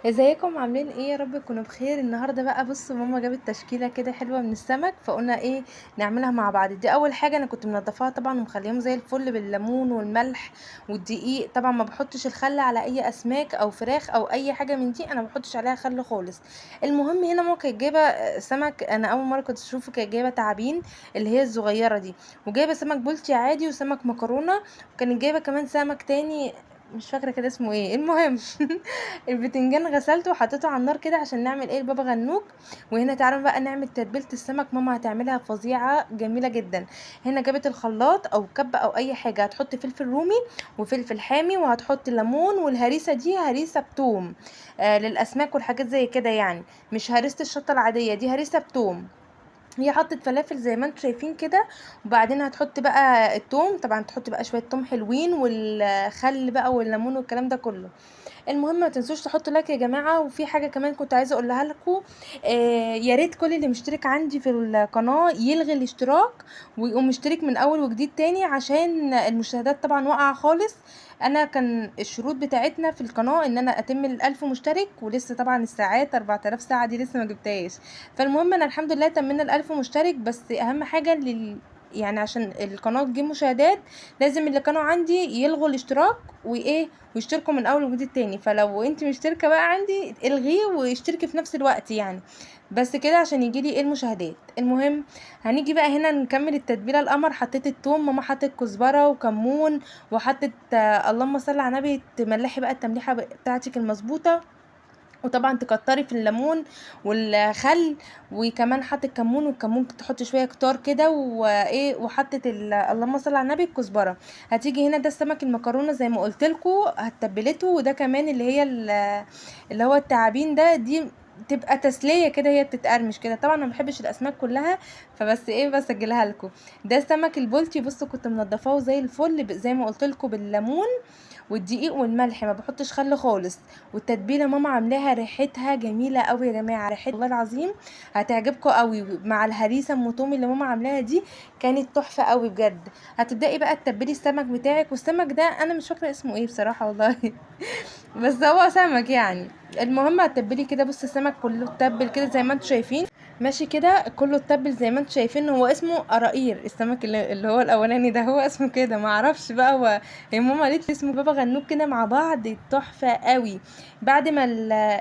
ازيكم عاملين ايه؟ يا رب تكونوا بخير. النهارده بقى بصوا، ماما جابت تشكيله كده حلوة من السمك، فقلنا ايه نعملها مع بعض. دي اول حاجة انا كنت منضفاها طبعا ومخليهم زي الفل بالليمون والملح والدقيق. طبعا ما بحطش الخل على اي اسماك او فراخ او اي حاجة من دي، انا ما بحطش عليها خل خالص. المهم هنا ماما كانت جايبه سمك، انا اول مرة كنت اشوفه، كانت جايبه تعابين اللي هي الصغيرة دي، وجايبه سمك بولتي عادي وسمك مكرونه، وكانت جايبه كمان سمك تاني مش فاكره كده اسمه ايه. المهم البتنجان غسلته وحطيته على النار كده عشان نعمل ايه البابا غنوج. وهنا تعالوا بقى نعمل تتبيله السمك، ماما هتعملها فظيعة جميلة جدا. هنا جابت الخلاط او كبه او اي حاجة، هتحط فلفل رومي وفلفل حامي، وهتحط ليمون، والهريسه دي هريسه بتوم للاسماك والحاجات زي كده، يعني مش هريسه الشطه العادية، دي هريسه بتوم. هي حطت فلافل زي ما انتم شايفين كده، وبعدين هتحط بقى التوم، طبعا تحط بقى شوية توم حلوين والخل بقى والليمون والكلام ده كله. المهم ما تنسوش تحطوا like يا جماعة. وفي حاجة كمان كنت عايزه اقولها لكم، يا ريت كل اللي مشترك عندي في القناة يلغي الاشتراك ويقوم مشترك من اول وجديد تاني، عشان المشاهدات طبعا واقعه خالص. انا كان الشروط بتاعتنا في القناة ان انا اتم ال1000 مشترك، ولسه طبعا الساعات 4000 ساعة دي لسه ما جبتهاش. فالمهم انا الحمد لله تمينا ال1000 مشترك، بس اهم حاجة يعني عشان القناة تجيب مشاهدات لازم اللي كانوا عندي يلغوا الاشتراك وايه ويشتركوا من اول وجديد تاني. فلو انت مشتركة بقى عندي الغيه واشتركي في نفس الوقت يعني، بس كده عشان يجيلي ايه المشاهدات. المهم هنيجي بقى هنا نكمل التتبيله. القمر حطيت التوم، ماما حطت كزبره وكمون، وحطت اللهم صل على النبي، تملحي بقى التمليحه بتاعتك المظبوطه، وطبعا تكتري في الليمون والخل، وكمان حطت كمون، والكمون تحطي شوية كتار كده وايه، وحطت اللهم صل على النبي الكزبره. هتيجي هنا ده السمك المكرونه زي ما قلت لكم هتبلته، وده كمان اللي هي اللي هو التعابين ده، دي تبقى تسلية كده، هي بتتقرمش كده. طبعا انا ما بحبش الاسماك كلها، فبس ايه بسجلها لكم. ده سمك البولتي، بصوا كنت منضفاه زي الفل زي ما قلت لكم بالليمون والدقيق والملح، ما بحطش خل خالص. والتتبيله ماما عاملاها ريحتها جميلة قوي يا جماعة، ريحتها والله العظيم هتعجبكم قوي، مع الهريسه ام توم اللي ماما عاملاها دي كانت تحفة قوي بجد. هتبداي بقى تتبلي السمك بتاعك، والسمك ده انا مش فاكره اسمه ايه بصراحة والله بس هو سمك يعني. المهم هتتبلي كده، بص السمك كله اتبل كده زي ما انتم شايفين، ماشي كده كله اتبل زي ما انتم شايفين. هو اسمه قراقير السمك اللي هو الاولاني ده، هو اسمه كده ما اعرفش بقى، هو ماما قالت لي اسمه بابا غنوج كده مع بعض تحفة قوي. بعد ما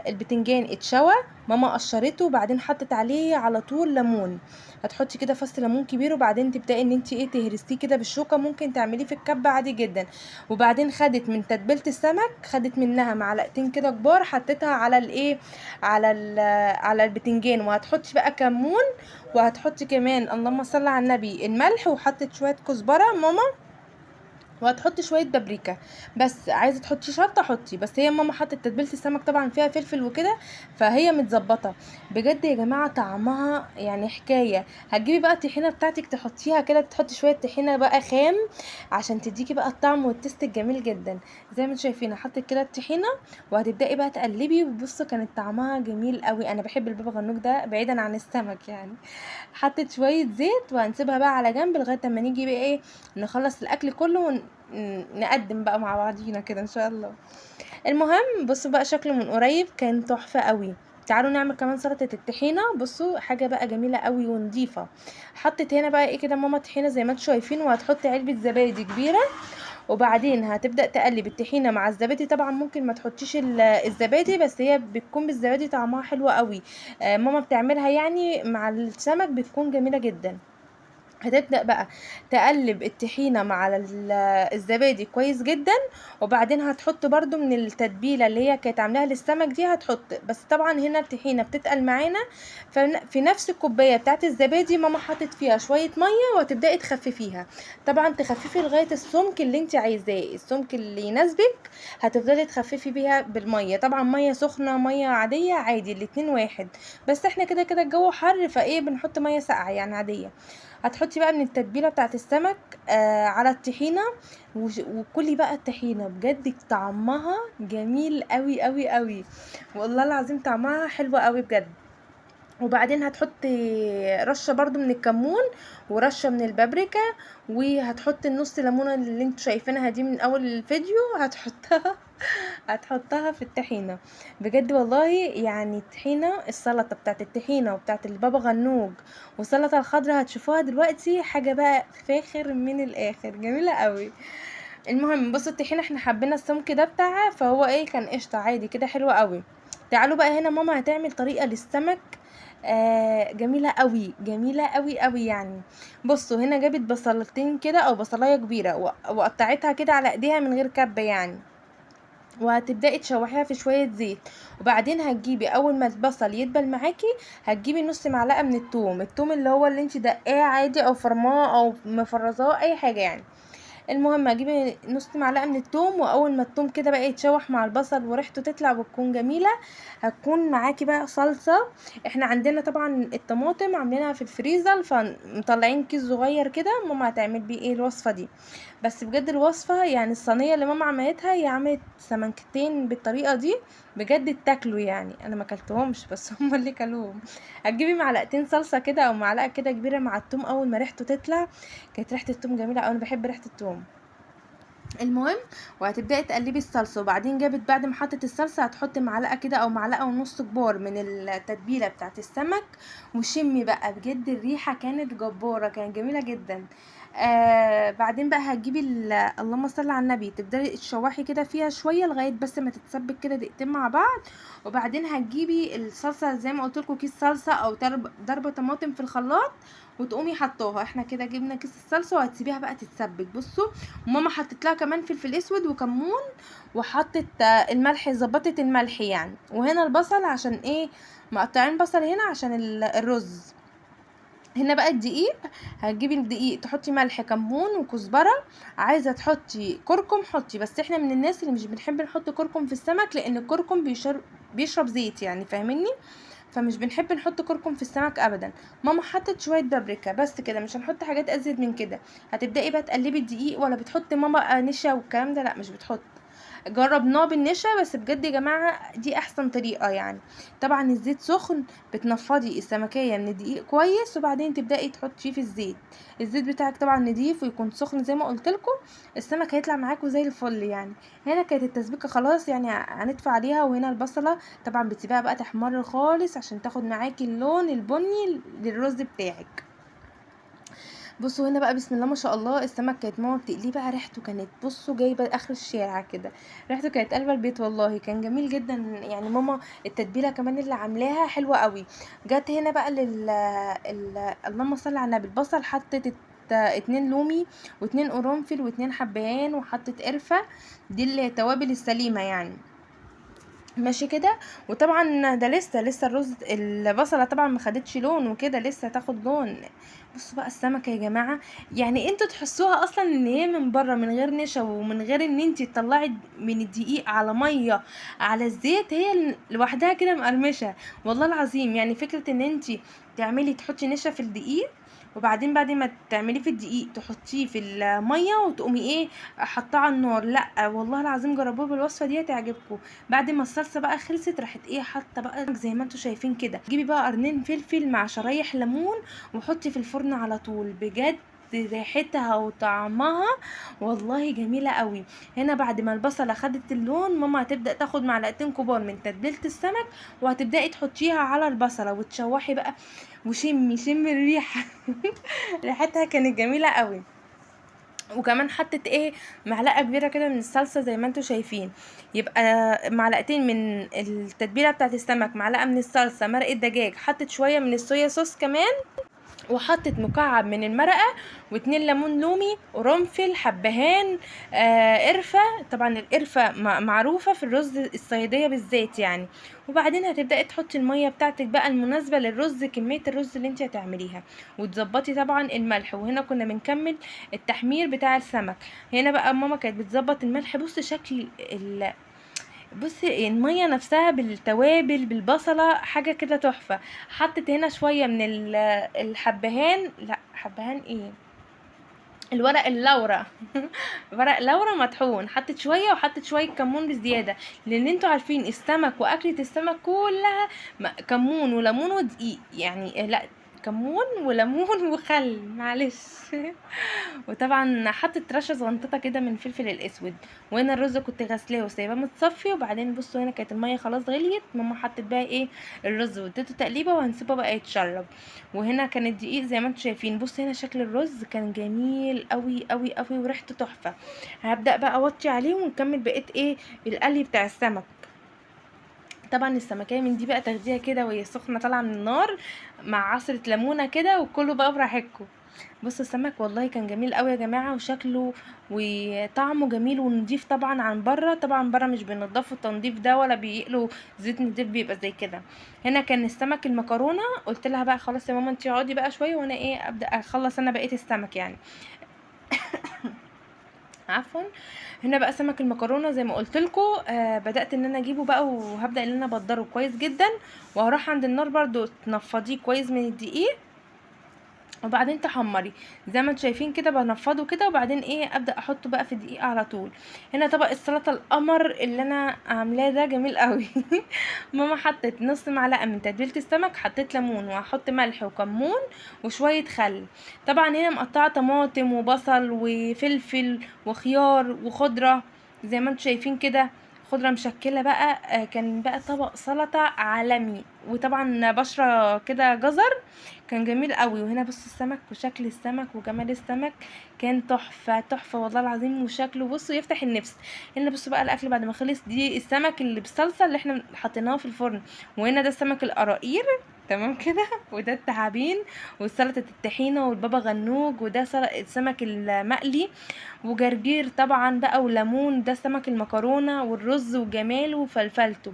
البتنجان اتشوى ماما قشرته، وبعدين حطت عليه على طول ليمون. هتحطي كده فص ليمون كبير، وبعدين تبداي ان انت ايه تهرسيه كده بالشوكة، ممكن تعمليه في الكبه عادي جدا. وبعدين خدت من تتبيله السمك، خدت منها معلقتين كده كبار، حطيتها على الايه على البتنجان. وهتحطي بقى كمون، وهتحطي كمان اللهم صل على النبي الملح، وحطت شوية كزبره ماما، وهتحطي شوية بابريكا. بس عايزه تحطي شطه حطي، بس هي ماما حطت تتبيله السمك طبعا فيها فلفل وكده، فهي متظبطه بجد يا جماعة، طعمها يعني حكاية. هتجيبي بقى الطحينه بتاعتك تحطيها كده، تحطي شوية طحينه بقى خام عشان تديكي بقى الطعم وال taste الجميل جدا. زي ما انتم شايفين حطيت كده الطحينه، وهتبداي بقى تقلبي. وبصوا كانت طعمها جميل قوي، انا بحب البابا غنوج ده بعيدا عن السمك يعني. حطيت شوية زيت، وهنسيبها بقى على جنب لغاية اما نيجي بقى ايه نخلص الاكل كله ونقدم بقى مع بعضينا كده ان شاء الله. المهم بصوا بقى شكله من قريب كان تحفة قوي. تعالوا نعمل كمان سلطة الطحينه. بصوا حاجة بقى جميلة قوي ونضيفه. حطت هنا بقى ايه كده ماما طحينه زي ما انتم شايفين، وهتحط علبة زبادي كبيرة، وبعدين هتبدا تقلب الطحينه مع الزبادي. طبعا ممكن ما تحطيش الزبادي، بس هي بتكون بالزبادي طعمها حلو قوي. ماما بتعملها يعني مع السمك بتكون جميلة جدا. هتبدأ بقى تقلب الطحينة مع الزبادي كويس جدا، وبعدين هتحط برضو من التتبيلة اللي هي كانت عاملاها للسمك دي هتحط، بس طبعا هنا الطحينة بتتقل معانا، ففي نفس الكوباية بتاعت الزبادي ماما حطت فيها شوية مية، وهتبدأي تخففيها. طبعا تخففي لغاية السمك اللي انت عايزاه، السمك اللي يناسبك هتفضلي تخففي بيها بالمية. طبعا مية سخنة مية عادية عادي الاتنين واحد، بس احنا كده كده الجو حر فايه بنحط مية ساقعة يعني عادية. هتحطي بقى من التتبيله بتاعت السمك على الطحينه، وكلي بقى الطحينه بجد طعمها جميل قوي قوي قوي، والله العظيم طعمها حلو قوي بجد. وبعدين هتحطي رشه برضو من الكمون ورشه من البابريكا، وهتحطي النص ليمونه اللي انتوا شايفينها دي من اول الفيديو هتحطها. هتحطها في الطحينه. بجد والله يعني الطحينه، السلطة بتاعت الطحينه وبتاعت البابا غنوج والسلطة الخضراء هتشوفوها دلوقتي، حاجة بقى فاخر من الاخر، جميلة قوي. المهم بصوا الطحينه احنا حبينا السمك ده بتاعها، فهو ايه كان قشطه عادي كده، حلو قوي. تعالوا بقى هنا ماما هتعمل طريقه للسمك جميلة قوي، جميلة قوي قوي يعني. بصوا هنا جابت بصلتين كده او بصلايه كبيرة وقطعتها كده على ايديها من غير كب يعني، وهتبداي تشوحيها في شوية زيت. وبعدين هتجيبي اول ما البصل يدبل معاكي هتجيبي نص معلقه من التوم، التوم اللي هو اللي انت دقاه عادي او فرماه او مفرزاه اي حاجة يعني. المهم هتجيبي نص معلقه من التوم، واول ما التوم كده بقى يتشوح مع البصل وريحته تطلع وتكون جميلة، هتكون معاكي بقى صلصه. احنا عندنا طبعا الطماطم عاملينها في الفريزر، فمطلعين كيس صغير كده، ماما هتعمل بيه ايه الوصفة دي. بس بجد الوصفة يعني الصينية اللي ماما عملتها، هي عملت سمكتين بالطريقة دي بجد اتاكلوا يعني، انا ما اكلتهمش بس هم اللي كلوهم. هتجيبي معلقتين صلصه كده او معلقه كده كبيرة مع التوم، اول ما ريحته تطلع، كانت ريحه التوم جميلة قوي، انا بحب ريحه التوم. المهم وهتبداي تقلبي الصلصه. وبعدين جابت بعد ما حطت الصلصه هتحط معلقه كده او معلقه ونص كبار من التتبيله بتاعت السمك، وشمي بقى بجد الريحة كانت جبارة، كانت جميلة جدا. بعدين بقى هتجيبي اللهم صل على النبي، تبداي تشوحي كده فيها شوية لغاية بس ما تتسبك كده دقيقتين مع بعض. وبعدين هتجيبي الصلصه زي ما قلت لكم، كيس صلصه او ضربه طماطم في الخلاط، وتقومي حطاها. احنا كده جبنا كيس الصلصه وهتسيبيها بقى تتسبك. بصوا ماما حطت لها كمان فلفل اسود وكمون، وحطت الملح، ظبطت الملح يعني. وهنا البصل عشان ايه مقطعين بصل هنا عشان الرز. هنا بقى الدقيق، هتجيبي الدقيق تحطي ملح كمون وكزبره، عايزه تحطي كركم حطي، بس احنا من الناس اللي مش بنحب نحط كركم في السمك، لان الكركم بيشرب زيت يعني، فاهميني؟ فمش بنحب نحط كركم في السمك ابدا. ماما حطت شوية بابريكا بس كده، مش هنحط حاجات ازيد من كده. هتبداي بقى تقلبي الدقيق، ولا بتحط ماما نشا والكلام ده؟ لا مش بتحط، جربناه بالنشا بس بجد يا جماعة دي احسن طريقه يعني. طبعا الزيت سخن، بتنفضي السمكيه من الدقيق كويس، وبعدين تبداي تحطيه في الزيت. الزيت بتاعك طبعا نضيف ويكون سخن زي ما قلت لكم، السمك هيطلع معاكم زي الفل يعني. هنا كانت التسبيكه خلاص يعني هندفع عليها. وهنا البصله طبعا بتسيبيها بقى تحمر خالص عشان تاخد معاكي اللون البني للرز بتاعك. بصوا هنا بقى بسم الله ما شاء الله، السمك كانت ماما بتقليه بقى، ريحته كانت بصوا جايبه اخر الشارع كده، ريحته كانت قلبه البيت والله، كان جميل جدا يعني. ماما التتبيله كمان اللي عاملاها حلوة قوي. جت هنا بقى اللهم صل على النبي، البصل حطت 2 لومي و2 قرنفل و2 حبهان، وحطت قرفه، دي التوابل السليمة يعني ماشي كده. وطبعا ده لسه الرز، البصله طبعا ما خدتش لون وكده، لسه تاخد لون. بصوا بقى السمكة يا جماعة، يعني انتوا تحسوها اصلا ان هي من بره من غير نشا، ومن غير ان انتي تطلعي من الدقيق على مية على الزيت، هي لوحدها كده مقرمشه والله العظيم. يعني فكرة ان انتي تحطي نشا في الدقيق، وبعدين بعد ما تعمليه في الدقيق تحطيه في المية وتقومي ايه حطاه على النار، لا والله العظيم جربوه بالوصفه دي هتعجبكم. بعد ما الصلصه بقى خلصت راحت ايه حاطه بقى زي ما انتم شايفين كده، جيبي بقى قرنين فلفل مع شرايح ليمون وحطي في الفرن على طول، بجد ريحتها وطعمها والله جميلة قوي. هنا بعد ما البصله خدت اللون، ماما هتبدا تاخد معلقتين كبار من تتبيله السمك وهتبداي تحطيها على البصله وتشوحي بقى، وشمي شمي الريحة ريحتها كانت جميلة قوي. وكمان حطت ايه معلقه كبيرة كده من الصلصه زي ما انتم شايفين، يبقى معلقتين من التتبيله بتاعت السمك، معلقه من الصلصه، مرقه دجاج، حطت شوية من الصويا صوص كمان، وحطت مكعب من المرقه، و2 ليمون لومي، قرنفل، حبهان، قرفه، طبعا القرفه معروفة في الرز الصياديه بالذات يعني. وبعدين هتبداي تحطي المية بتاعتك بقى المناسبة للرز، كمية الرز اللي انت هتعمليها، وتظبطي طبعا الملح. وهنا كنا بنكمل التحمير بتاع السمك. هنا بقى ماما كانت بتظبط الملح. بصي شكل بصي المية نفسها بالتوابل بالبصله، حاجة كده تحفة. حطت هنا شوية من الحبهان، لا حبهان ايه، الورق اللورا ورق لورا مطحون، حطت شوية، وحطت شوية كمون بزيادة، لان انتوا عارفين السمك واكله السمك كلها كمون وليمون ودقيق يعني، لا كمون وليمون وخل، معلش. وطبعا حطيت رشه صغنططه كده من فلفل الاسود. وهنا الرز كنت غسلاه وسايباه متصفي. وبعدين بصوا هنا كانت المية خلاص غليت، ماما حطت بقى ايه الرز واديته تقليبه وهنسيبه بقى يتشرب. وهنا كان الدقيق زي ما انتم شايفين. بصوا هنا شكل الرز كان جميل قوي قوي قوي وريحته تحفة. هبدا بقى اوطي عليه ونكمل بقية ايه القلي بتاع السمك. طبعا السمكيه من دي بقى تاخديها كده وهي سخنة طالعه من النار مع عصره ليمونه كده، وكله بقى براحتكم. بصوا السمك والله كان جميل قوي يا جماعة، وشكله وطعمه جميل ونضيف طبعا عن بره. طبعا بره مش بينضفوا التنظيف ده ولا بيقلوا زيت نضيف، بيبقى زي كده. هنا كان السمك المكرونه، قلت لها بقى خلاص يا ماما انتي اقعدي بقى شوية وانا ايه ابدا اخلص انا بقية السمك يعني. عفوا. هنا بقى سمك المكرونه زي ما قلت لكم، بدات ان انا اجيبه بقى وهبدا ان انا ابدره كويس جدا، وهروح عند النار برضو تنفضيه كويس من الدقيق وبعدين تحمري زي ما انتم شايفين كده، بنفضه كده وبعدين ايه ابدا احطه بقى في الدقيق على طول. هنا طبق السلطة القمر اللي انا عاملاه ده جميل قوي. ماما حطت نص معلقه من تتبيله السمك، حطيت ليمون وهحط ملح وكمون وشوية خل. طبعا هنا مقطعه طماطم وبصل وفلفل وخيار وخضره زي ما انتم شايفين كده، خضرة مشكلة بقى. كان بقى طبق سلطة عالمي، وطبعا بشره كده جزر، كان جميل قوي. وهنا بصوا السمك وشكل السمك وجمال السمك كان تحفة تحفة والله العظيم، وشكله بصوا يفتح النفس. هنا بصوا بقى الاكل بعد ما خلص، دي السمك اللي بالصلصه اللي احنا حطيناه في الفرن، وهنا ده السمك القراقير تمام كده، وده التعابين وسلطة الطحينه والبابا غنوج، وده السمك المقلي وجرجير طبعا بقى وليمون، ده سمك المكرونه والرز وجماله وفلفلته.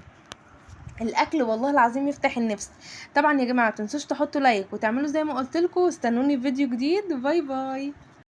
الاكل والله العظيم يفتح النفس. طبعا يا جماعة متنسوش تحطوا like وتعملوا زي ما قلت لكم، واستنوني في فيديو جديد. bye bye.